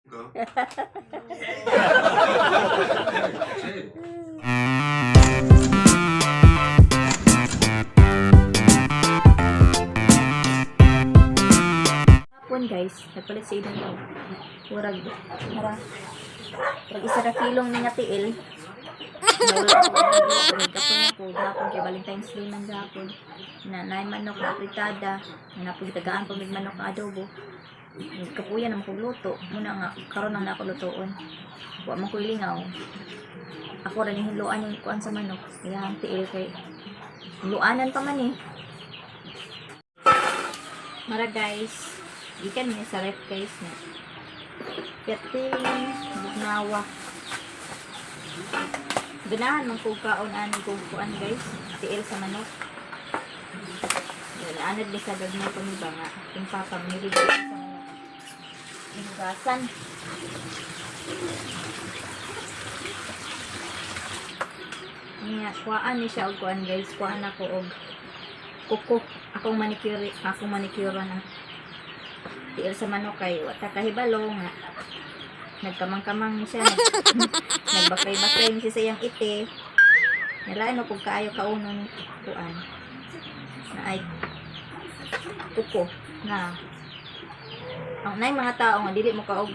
Ka? Hapon guys, nagpalit sa idan ko. Murag, mura. Murag 1 ka kilong ni nga tiil. Nawala ko gapon ako, gapon kay Valentine's Day man gapon. Na naay manok na apritada, na napugtagaan pa mig manok na adobo. Kapuya naman kog luto. Muna nga karon lang na ako lutoon. Wa man ko'y lingaw. Ako ra ning hinluan yung kuan sa manok. Iyang tiil kay luanan pa man eh. Mara guys, gikan mi sa ref guys na. Perting bugnawa. Ganahan man kog kaon ani kog kuan guys, tiil sa manok. Anad ni sa gagmay pa mi ba nga yung papa mahilig ko sa manok. Hinugasan. Nga, kuhaan ni siya og kuan guys, kuhaan ako og kuko. Akong manicure na tiil sa manok kay wa ta kahibalo nga nagkamang-kamang ni siya, nagbaklay-baklay ni siya sa iyang ite. Nalain mo kung kaayo kauno ni kuan na ay kuko na ang nay mga tao nga dili mo kaog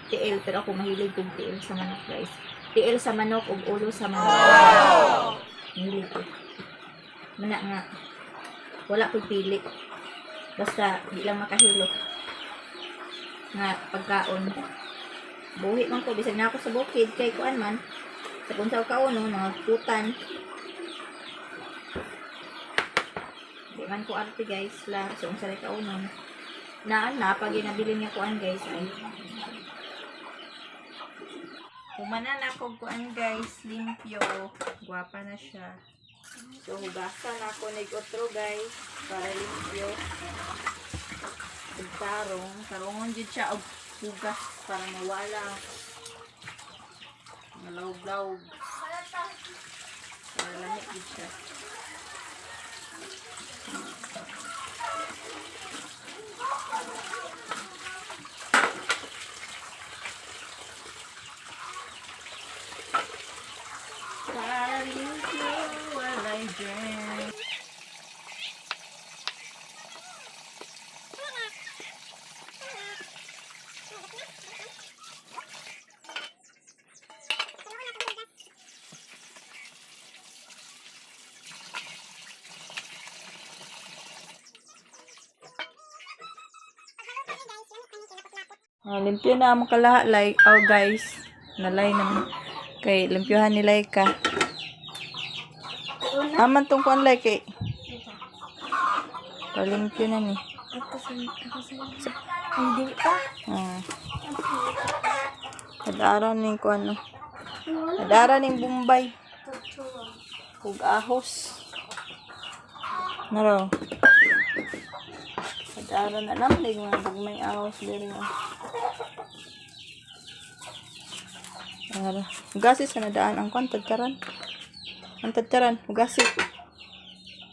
tiil, pero ako mahilig kog tiil sa manok guys, tiil sa manok ug ulo sa manok, mahilig ko mana nga wala ko'y pili basta di lang makahilo nga pagkaon. Buhi man ko bisag na ako sa bukid kay kuan man sa kung sa kauno mga putan. Di man ko arte guys la sa unsa ray kaunon na na pag ginabili niya kuan guys ay humana na ako kuan guys, limpyo, gwapa na siya. So hugasan ako nig otro guys para limpyo. Ug tarong, tarongon jud siya og hugas para mawala malawg-lawg. Para lami jud siya. Para limpyo, walay germ. Ah, limpyo na ang kalaha like oh guys, nalay naman kay limpyohan ni Laika. Aman tong kuan like kay palimpyo na ni. Ay, dili pa. Ah. Adara ning kuan no. Adara ning Bombay ug ahos. Naro. Adara na lang ning mga bugmay ahos diri oh. Ara. Hugasi sa nadaan ang kuan tadtaran. Ang tadtaran, hugasi.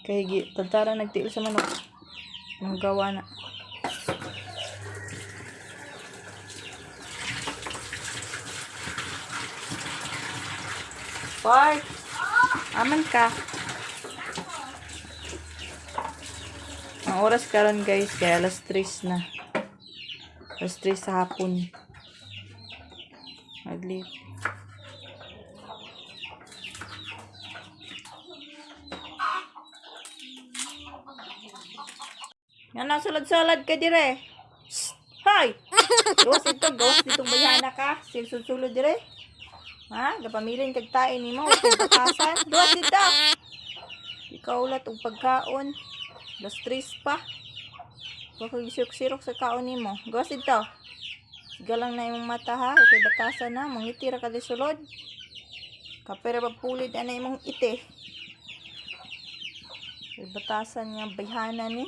Kay gi tadtaran nagtiil sa manok. Ang gawa na. Park. Aman ka. Ang oras karon guys, kaya alas 3 na. Alas 3 sa hapon. Naglip. Nga na, sulod-sulod ka dire. Shh! Hoy! Gawas ito, gawas ditong bayana ka. Sulod-sulod dire. Ha? Gapamilin kag tae nimo, kag batasan. Gawas dito. Ikaw ulat og pagkaon. Alas 3 pa. Wa kay sirok-sirok sa kaon nimo. Gawas dito. Siga lang na imong mata ha, kay batasan na, mangiti ra ka di sulod. Kapera ba pulid ana imong ite. Kay batasan nga bayhana ni.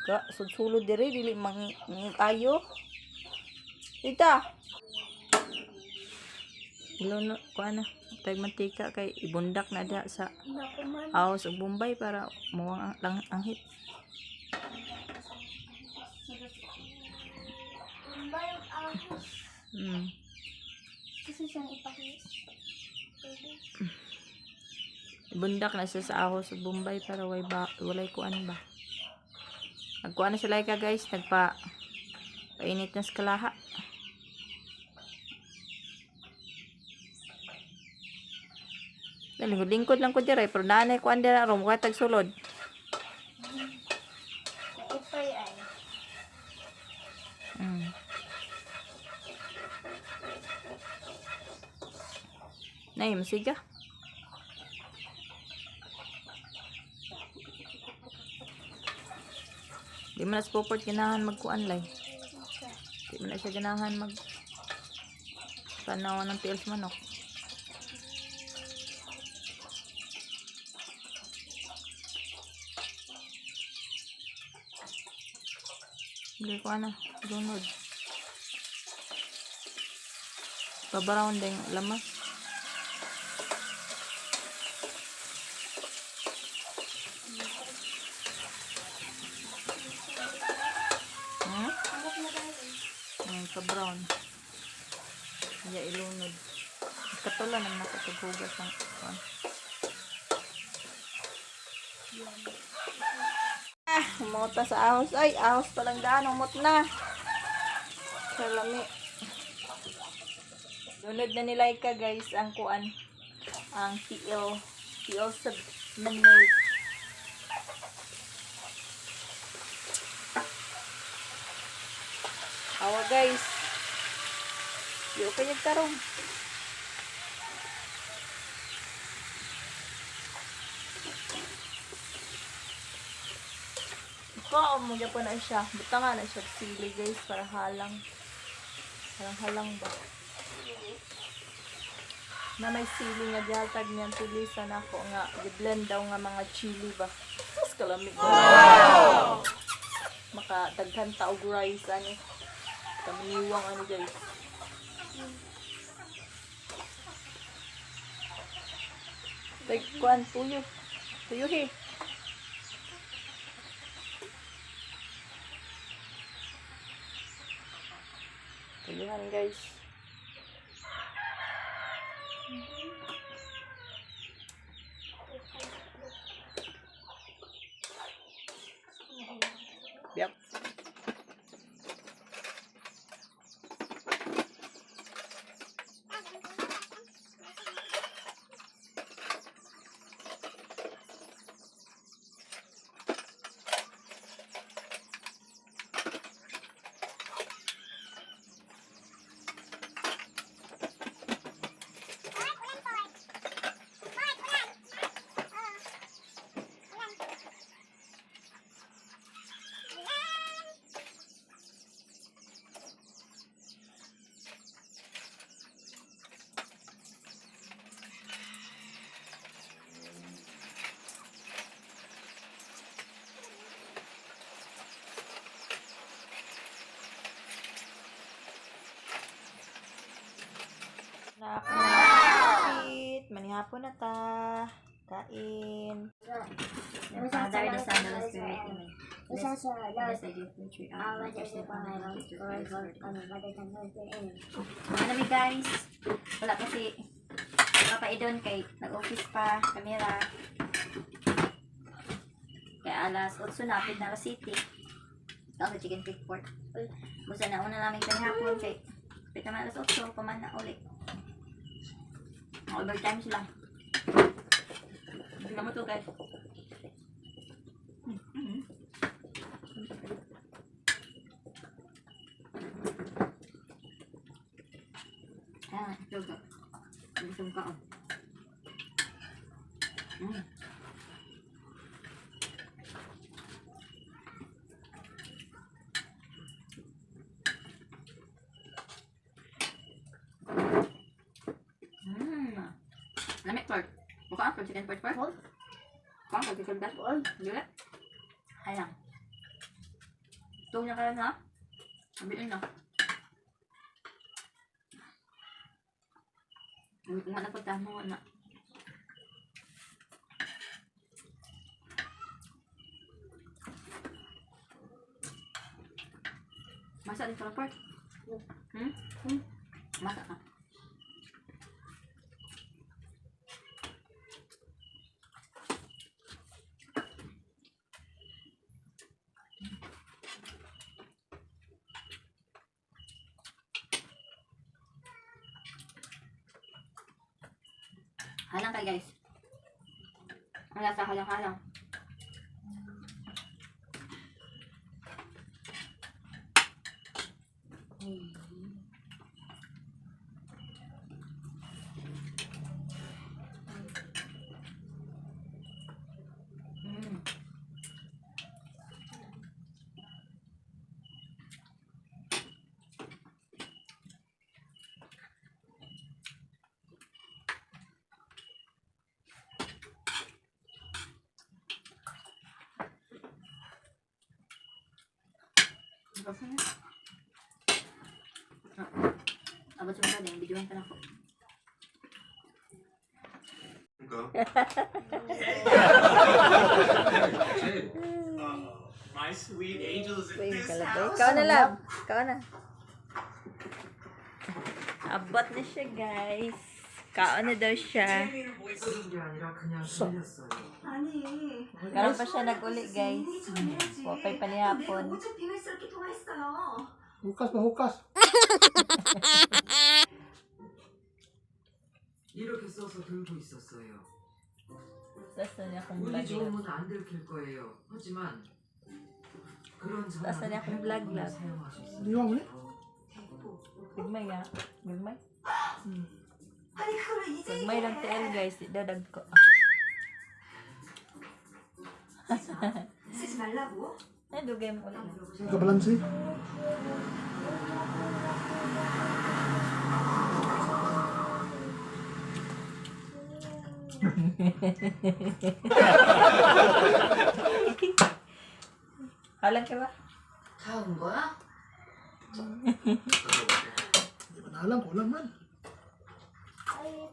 Ka sulod diri dili mang ayo. Dita. Iluno ko ana, tag mantika kay ibundak na diha sa ahos ug Bombay para muwang ang, lang anghit. Bombay. Ahos. Gusto siyang ipahis. Pwede. Ibundak na siya sa ahos sa Bombay para way ba, walay kuan ba. Nagkuan na sila ka guys, nagpa painit na sa kalaha. Lingkod-lingkod lang ko dira pero naanay kuan dira ro mukha tag sulod. Naipay ay. Nay, masiga. Di man na sa poport ganahan magkuan lay. Di man na siya ganahan mag tanawa ng tiil sa manok. Hindi ko ano, lunod. Babaraon din lamas. Hanggat na tayo. Pa-brown. Iya ilunod. Katula naman ako paghugas ng kuan. Ah, umota sa ahos. Ay, ahos palang daan. Umot na. Salami. Lunod na ni Laika, guys, ang kuan. Ang tiil. Tiil sa manok. Awa, guys. Di ko kayag tarong. Ikaw, mo pa na siya. Buta nga na siya sili, guys, para halang. Parang halang ba? Na may sili nga gihatag niyan tulisan ako nga gi-blend daw nga mga chili ba. Sus kalamig. Wow! Makadaghan ta og rice ani. Kamaniwang ani guys. Like kuan tuyo. Tuyo he. Tuyuhan guys. Yep. Na ako Manihapon na ta. Kain. Father, the Son, the Spirit. Amen. Isa sa Lord. Blessed be the tree. Awa sa iyo, Panginoon. Ano mi guys? Wala kasi Papa Idon kay nag-office pa, kamera. Kaya alas 8 na, apit na alas city. Ito sa chicken feet pork. Busa na una namin kanihapon kay apit naman alas 8, paman na uli. Overtime sila. Hindi mo to guys. Ah, ito ba? Gusto ka oh. Lamig pork. Buka ang chicken pork pork. Buka ang chicken pork. Dili. Ay lang. Tuwag na kayo na. Abiin na. Nga na pagtahan mo na. Masa din sa pork. Masa ka. Halang kay guys. Ang lasa halang-halang. Abot sa mga din, videohan pa na ako. My sweet angel is in this house. Ikaw na lang. Ikaw na. Abot na siya, guys. Kaon na daw siya. 쓰는 게 아니라 그냥 들렸어요. 아니. Karon pa siya nag-uli, guys. Wapay panihapon. 내가 오죽 비밀스럽게 통화했어요. Hukas ba hukas? 이렇게 써서 들고 있었어요. Tapos na niya akong 운이 vlog. 좋으면 안 들킬 거예요. 하지만 그런 Taas na 전화는 niya akong vlog 핸드폰을 lang. 사용하셨어요. Di ba muli? Gugmay nga. Gugmay. 아니 그걸 이제 Gugmay lang TL, guys. Di dadag ko. 쓰지 말라고. Ay, dugay mo ulit. Kabalansi. Halang ka ba? 다 온 거야? Di ba na alam, kulang man. Ay,